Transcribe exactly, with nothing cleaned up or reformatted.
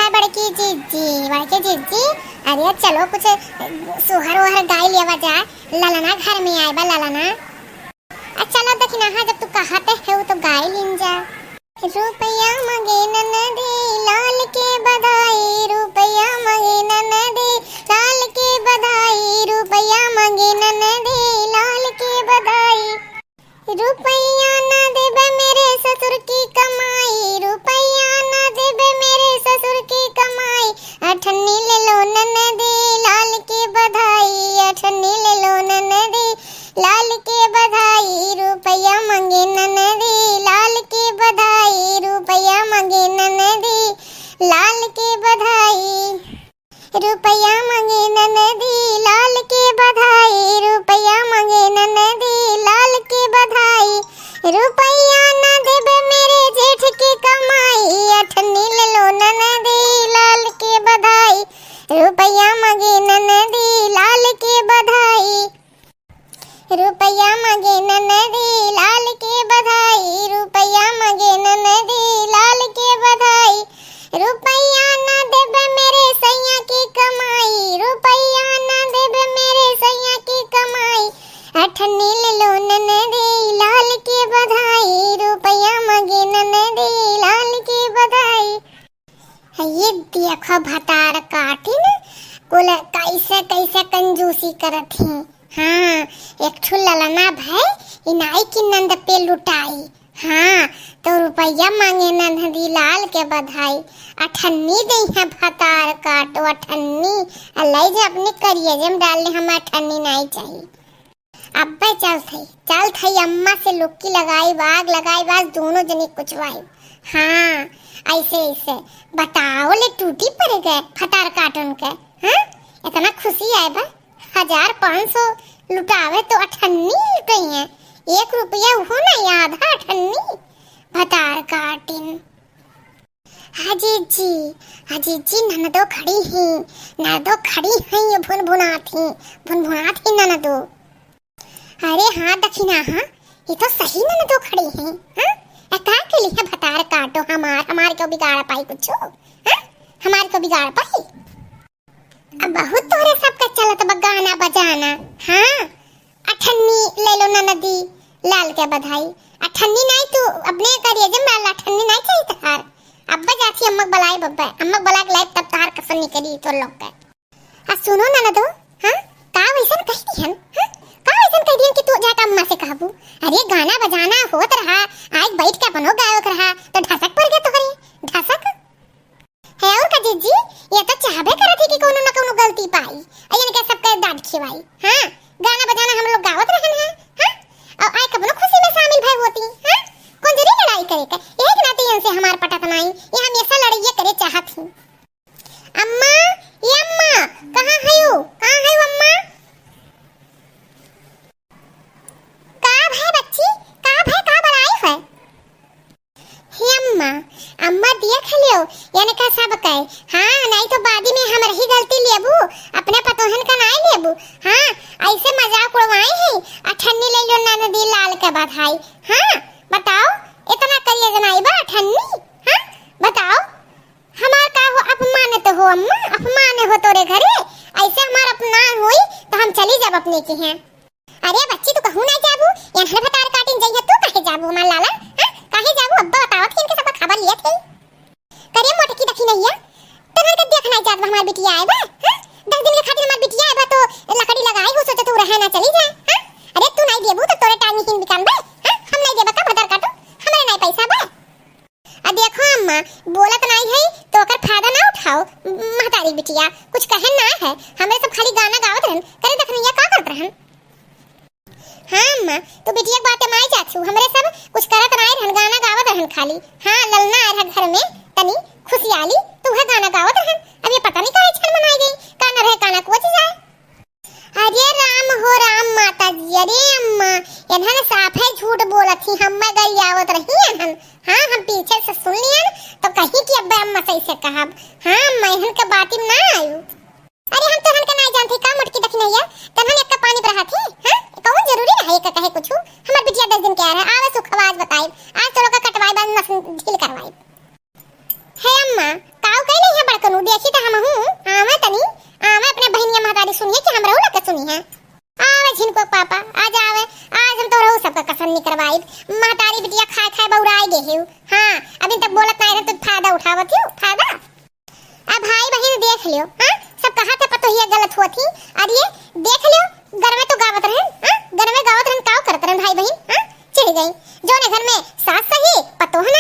बड़की जिज्जी, बड़की जिज्जी, अरे चलो कुछ सोहर ओहर गाई लेवा जाए, ललना घर में आए बा ललना। आ चलो दखिनहा, जब तू कहत है तो गाई लीन जा। रुपया मांगे ननदी लाल के बधाई, रुपया मांगे ननदी लाल के बधाई, रुपया मांगे ननदी लाल के बधाई। रुपया ना देबे मेरे ससुर की कमाई, रुपया ना देबे मेरे ससुर की कमाई। अठन्नी ले लो ननदी लाल के बधाई, अठन्नी ले लो ननदी लाल के बधाई। रुपया मांगे ननदी लाल के बधाई, रुपया मांगे ननदी लाल के बधाई। रुपया मांगे ननदी लाल के बधाई, रुपया मांगे ननदी लाल के बधाई। रुपया ना देबे मेरे जेठ की कमाई, अठन्नी ले लो ननदी लाल के बधाई। रुपया मांगे ननदी लाल के बधाई। रुपया मांगे ननदी लाल के बधाई, रुपया मांगे ननदी लाल के बधाई। रुपया ना देबे मेरे सैया की कमाई, रुपया ना देबे मेरे सैया की कमाई। अठन्नी ले लो ननदी लाल के बधाई, रुपया मांगे ननदी लाल के बधाई। ये देखो भतार काटिन, कुल कैसे कैसे कंजूसी करत ही। हाँ, एक ठो ललना भय इनाई की नंद पे लुटाई। हाँ, तो रुपया मांगे ननदी लाल के बधाई। अठन्नी दे है भतार काटो अठन्नी, अलाई जे अपने करिए जे में डाल ले, हम अठन्नी नहीं चाहिए। अब्बे चल थई, चल थई अम्मा से लुक्की लगाई बाग, लगाई बाग, दोनों जनी कुचवाई। हाँ, ऐसे, ऐसे। बताओ ले टूटी पड़ गए फटार काटन के। हाँ, इतना खुशी आए बा, हजार पाँच सौ लुटावे तो अठन्नी लुटई है, एक रुपया वो नहीं, आधा अठन्नी। भतार काटिन। हाँ जीजी, हाँ जीजी, ननदो खड़ी ही, ननदो खड़ी हैं, ये भुनभुनात ही, भुनभुनात ही ननदो। अरे हाँ दखिनहा, ये तो सही ननदो खड़ी हैं, हाँ? ए का के लिए भतार काटो हमार, हमार क्यों बिगाड़ पाई कुछ, हाँ? हमार क्यों बिगाड़ पाई? अब बहुत तोहरे सबके चलत बा गाना बजाना। हाँ, अठन्नी ले लो ननदी लाल के बधाई। अठन्नी नहीं तू अपने करिए जम डाल, अठन्नी नहीं चाहिए तहार। अब्बा जाती अम्मक बलाई बब्बा, अम्मक बला के लाई तब तहार कसम निकली तो लोग के। आ सुनो ननदो, हाँ, का वैसन कह दिहन, हाँ, का वैसन कह दिहन कि तू जाके अम्मा से कहबू? अरे गाना बजाना होत रहा, आज बैठ के अपनो गायक रहा, तो ढसक पड़ गया तोहरे, ढसक। है और का जीजी, ये तो चाहबे करत ही कि कोनो न कोनो गलती पाई, आ इनके सबके डांट खिवाई। हाँ, गाना बजाना हम लोग गावत रहन है, हाँ, और आए कबनो खुशी में शामिल भय होती, हाँ, कौन जरूरी लड़ाई करे का? एक नाते इनसे हमार पटत नाई, ये हमेशा लड़ाइये करे चाहत ही। अम्मा, ये अम्मा, कहाँ है यू? कहाँ है यू अम्मा? का भय बच्ची, का भय, का बलाई है? हे अम्मा, अम्मा देख लियो, इनका सब कहे। हाँ, नहीं तो बादी में हमरही गलती लेबू, अपने पतोहन का नाई लेबू। हाँ, ऐसे मजाक उड़वाई है, अठन्नी ले लो ननदी लाल के बधाई। हाँ, बताओ, इतना करिए जनाई बा अठन्नी? हाँ, बताओ, हमार का हो, अपमान तो हो अम्मा, अपमान हो तोरे घरे। ऐसे हमार अपमान होई तो हम चली जाब अपने के हैं। अरे बच्ची, तू कहूँ ना जाबू, यहाँ भतार काटिन जइहे, तू काहे जाबू हमार लाला? हाँ? काहे जाबू? अब्बा बतावत ही इनके सबका खबर लियत ही। करे मोटकी दखिनैया, तोहर के देख नहीं जात बा हमार बिटिया आए बा, हाँ? दस दिन के खातिर हमार बिटिया आए बा तो लकड़ी लगाई हो, सोचत हूँ रहे ना चली जाए, हाँ? अरे तू नहीं देबू तो तोरे टांगी हिन बिकान बा, हाँ? हम नहीं देबा का भतार काटो, हमारे नहीं पैसा बा। आ देखो अम्मा, बोलत नाई है तो ओकर फायदा ना उठाओ। महतारी बिटिया कुछ कहन ना है, हमरे सब खाली गाना गावत रहन। करे दखिनैया का करत रहन? हाँ अम्मा, तू बिटिया के बाते माई जात हूँ, हमरे सब कुछ करत नाई रहन, गाना गावत रहन खाली। हाँ, ललना आए रहा घर में, तनी खुशियाली, तो वह गाना गावत रहन। अब ये पता नहीं काहे छन मनाई गई, काना रहे काना कोच जाए। अरे राम हो राम माता जी, अरे अम्मा, इन्हन साफे झूठ बोलत ही, हम्मा गरियावत रही इन्हन। हाँ, हम पीछे से सुन लियन तो कहीं कि अब्बे अम्मा सही से कहब। हाँ अम्मा, इन्हन के बाती में ना आयु। अरे हम तोहन के नाई जानते का मोटकी दखिनैया, तन्हन एक पानी पर हाथी, हाँ? कौन जरूरी रहा एक कहे कुछ? हमार बिटिया दस दिन के आ रहा, आवे सुख आवाज बताई, आज तो लोग का कटवाई बाद नस ढील करवाई। हे अम्मा, काऊ कइले है कनु देखी त हमहू आवे तनी, आवे अपने बहिनिया महतारी सुनिए कि हमरहू लोग के सुनी है। आवे झिनको पापा, आज आवे, आज हम तोहरहू सबका कसन निकरवाइब। महतारी बिटिया खाए खाए बौराए गे हिउ। हाँ, अभी तक बोलत नाहीं रहे, तू फायदा उठावत हिउ, फायदा। अब भाई बहिन देख लियो, हाँ, सब कहा थे पतोहिया गलत होत ही। अरे देख लियो, घर में तो गावत रहन, हाँ, घर में गावत रहन, काव करत रहन भाई बहिन, हाँ, चिढ़ गई। जौने घर में सास सही, पतोह